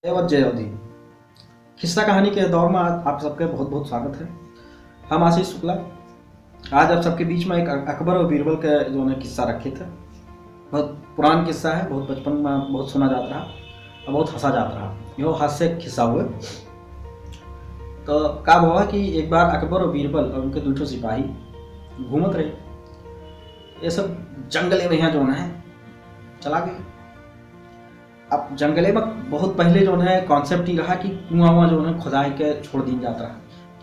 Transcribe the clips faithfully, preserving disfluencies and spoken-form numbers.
जय वत जय अवधी। किस्सा कहानी के दौर में आज आप सबके बहुत बहुत स्वागत है। हम आशीष शुक्ला आज आप सबके बीच में एक अक-, अकबर और बीरबल के जौन है किस्सा रखे थे। बहुत पुरान किस्सा है, बहुत बचपन में बहुत सुना जात रहा और बहुत हंसा जात रहा। यो हास्य किस्सा हुए। तो का हुआ कि एक बार अकबर और बीरबल और उनके दू ठो सिपाही घूमत रहे। ये सब जंगले में यहाँ जौन है चला गए। अब जंगले में बहुत पहले जौन है concept ही रहा कि कुआं वुआं जौन है खुदाई के छोड़ दीन जात रहा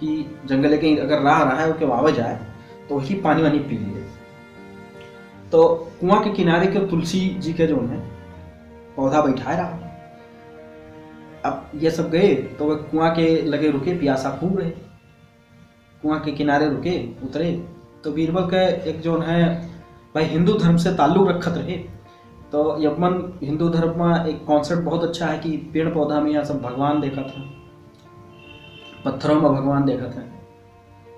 कि जंगले के अगर राह रहा है ओके वावे जाए तो वही पानी वानी पी लिए। तो कुआं के किनारे के तुलसी जी के जौन है पौधा बैठाए रहा। अब ये सब गए तो वह कुआं के लगे रुके, प्यासा खूब रहे। कुआं के किनारे रुके, उतरे, तो बीरबल के एक जौन है भाई हिंदू धर्म से ताल्लुक रखत रहे। तो ये अपन हिंदू धर्म में एक concept बहुत अच्छा है कि पेड़ पौधा में यहाँ सब भगवान देखत हैं, पत्थरों में भगवान देखत हैं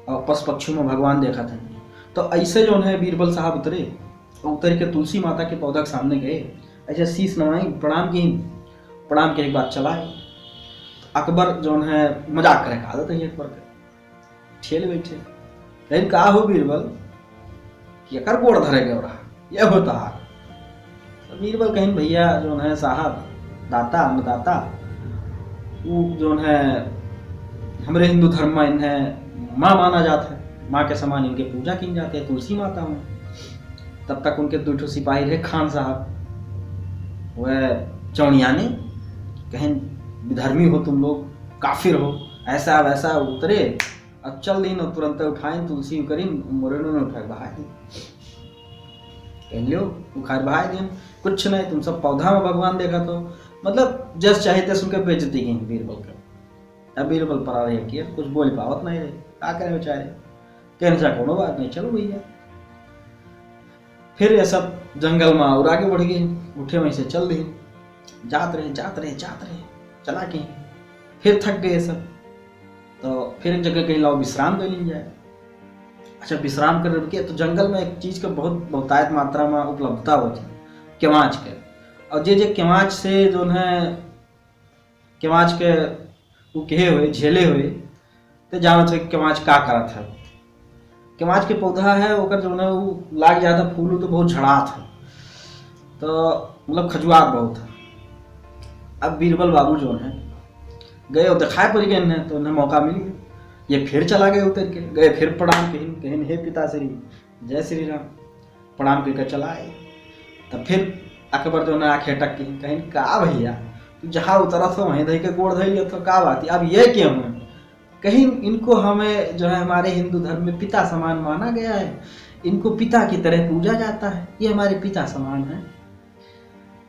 और पशु पक्षियों में भगवान देखत हैं। तो ऐसे जौन है बीरबल साहब उतरे, उतर के तुलसी माता के पौधा के सामने गए, ऐसे शीश नवाई, प्रणाम की, प्रणाम के एक बात चलाए। अकबर जौन है मजाक करे का आदत है अकबर के, ठेल बैठे। लेकिन का हो बीरबल कि एकर गोड़ धरे के रहा, ये होता है। तो बीरबल कहिन, "भैया जौन है साहब, दाता, अन्नदाता, वो जौन है हमरे हिंदू धर्म में इन्हें माँ माना जाता है, माँ के समान इनके पूजा की जाती है, तुलसी माता हूँ।" तब तक उनके दू ठो सिपाही रहे, खान साहब, वह चौड़ियाने, कहिन, "विधर्मी हो तुम लोग, काफिर हो, ऐसा वैसा।" उतरे, अब चल दीन और तुरंते उठाइन तुलसी करिन, मोरे नो उठा के बहाय दीन। कहिन, "ल्यो, उखाड़ बहाय दीन, कुछ नहीं, तुम सब पौधा में भगवान देखत हो।" मतलब, जस चाहे तस उनके बेइज्जती की बीरबल के। अब बीरबल परा रहे कि कुछ बोल पावत नहीं रहे, का करे बेचारे। कहिन, "अच्छा, कोनो बात नहीं, चलो भैया।" फिर ये सब जंगल में और आगे बढ़ गए, उठे वहीं से चल दिए, जात रहे, जात रहे, जात रहे, चला के फिर थक गए सब। तो फिर एक जगह कहीं लाओ विश्राम कर ली जाए। अच्छा, विश्राम कर रुके तो जंगल में एक चीज के बहुत बहुतायत मात्रा में उपलब्धता होती है, केवाच के। और जे जे केवाच से जौन है, केवाच के उ कहे हुए, झेले हुए, ते जानत हुए केवाच का करत है। केवाच के पौधा है, ओकर जौन है उ लाग जाता फूल, उ तो बहुत झड़ात है, तो मतलब खजुआत बहुत है। अब बीरबल बाबू जौन है गए और दिखाए पड़ गए इन्हें, तो उन्हें मौका मिल गया। ये फिर चला गए उतर के, गए फिर प्रणाम कहिन, कहिन, "हे पिता श्री, जय श्री राम।" प्रणाम करके चला आए। तब फिर अकबर जौन है आँखें अटक के कहिन, "का भैया, तू जहाँ उतरत हो वहीं धइ के गोड़ धइ लिया तो का बात है? अब ये क्यों है?" कहिन, "इनको हमें जो है हमारे हिंदू धर्म में पिता समान माना गया है, इनको पिता की तरह पूजा जाता है, ये हमारे पिता समान है।"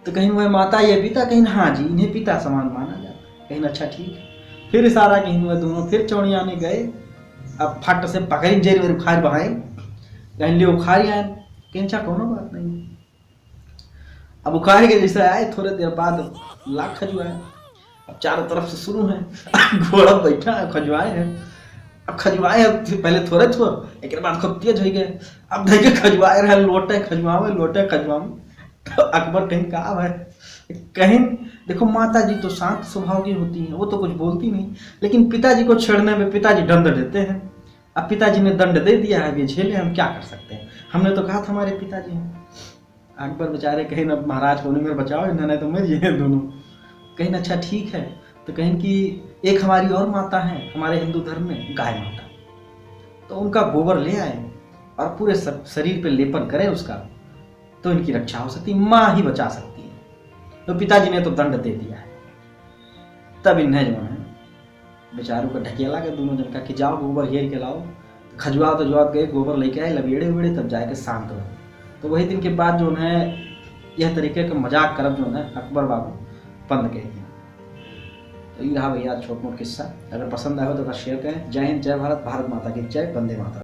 तो कहिन, "वह माता ये पिता?" कहिन, "हाँ जी, इन्हें पिता समान माना जाता है।" कहिन, "अच्छा ठीक है।" फिर इशारा कहिन, वह दोनों फिर चौड़ियाने गए। अब फट से पकड़िन जेर वेर उखाड़ बहाए, कहिन, "ले उखाड़ आए।" कहिन, "अच्छा कोनो बात नहीं।" अब उखाड़ के जैसे आए, थोड़े देर बाद लाग खजुआए। अब चारों तरफ से शुरू है, घोड़ा बैठा है, खजुआए है। अब खजुआए, अब पहले थोड़े थो, एक बाद खूब तेज हो गए। अब देखे खजुआए रहे, लोटे खजुआवे, लोटे खजुआवे। तो अकबर कहिन, "का है?" कहिन, "देखो, माता जी तो शांत स्वभाव की होती हैं, वो तो कुछ बोलती नहीं, लेकिन पिताजी को छेड़ने में पिताजी दंड देते हैं। अब पिताजी ने दंड दे दिया है, अब ये झेले, हम क्या कर सकते हैं? हमने तो कहा था हमारे पिताजी हैं।" अकबर बेचारे कहिन, "अब महाराज कोनो मेर बचाओ, इन्हें नहीं तो मर जाए दोनों।" कहिन, "अच्छा ठीक है।" तो कहिन कि एक हमारी और माता है हमारे हिंदू धर्म में, गाय माता, तो उनका गोबर ले आए और पूरे स-, शरीर पे लेपन करें उसका, तो इनकी रक्षा हो सकती, माँ ही बचा सकती है। तो पिताजी ने तो दंड दे दिया है। तब इन्हें जो है बेचारू का ढकेला के दोनों जन का कि जाओ गोबर हेर के लाओ। खजुआत उजुआत गए, गोबर लेके आए, लबेड़े उबेड़े, तब जाके शांत हो। तो वही दिन के बाद जो है यह तरीके का मजाक करब जो है अकबर बाबू बंद कह दिया। तो ये रहा भैया छोट मोट किस्सा। अगर पसंद आए हो तो ओकरा share करें। जय हिंद, जय भारत, भारत माता की जय, वंदे मातरम।